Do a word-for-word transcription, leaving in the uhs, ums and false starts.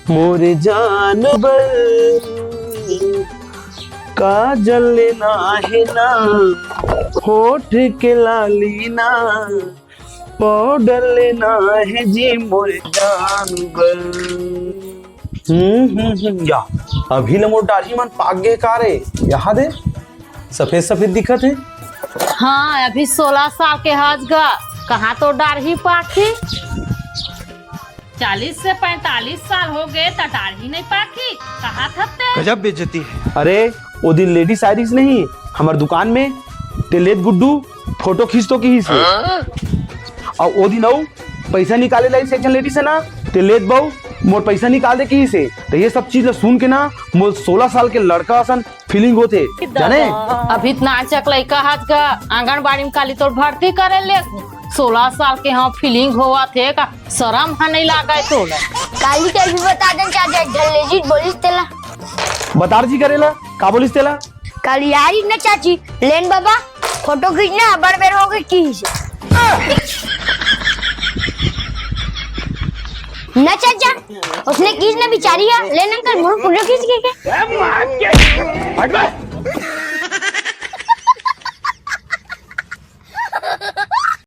मोर जान बर काजल लेना हे ना, होठ के लाली ना, पाउडर लेना हे जी मोर जान बर। हम्म हम्म हम्म, या अभी ले मोर डाढ़ी मन पाक गे का रे? यहाँ दे, सफेद सफेद दिखत हे। हाँ, अभी सोलह साल के हस गा, कहाँ तो डाढ़ी पाकही? चालीस से पैंतालीस साल हो गे, त डाढ़ी नहीं पाकही, कहा थस ते? गजब बेइज्जती है। अरे, ओ दिन लेडीज आइस नहीं हमर दुकान में, ते लेत गुड्डू फोटो खींच तो किहिस हे। अउ ओ दिन अउ पैसा निकाले ला आइस एक झन लेडीज हे ना, ते लेत बहू मोर पैसा निकाल दे किहिस हे। त ये सब चीज ला सुन के ना मोर सोलह साल के लड़का असन फीलिंग होथे, जाने? अभी त नानचक लइका हस गा, आंगनबाड़ी में काली तोर भर्ती करे ले। सोलह साल के हाँ फीलिंग होवत हे का, शरम हा नहीं लागय तोला? काली के भी बता दे चाचा, एक झन लेडीज बोलिस तेला। बता जी करेला, का बोलिस तेला? काली आइस ना चाची, लेन बाबा फोटो खींचना, बड़ बेर हो गे किहिस। ना चाचा, ओसने किहिस ना बिचारी हा, लेन अंकल मोर फोटो खींच के के।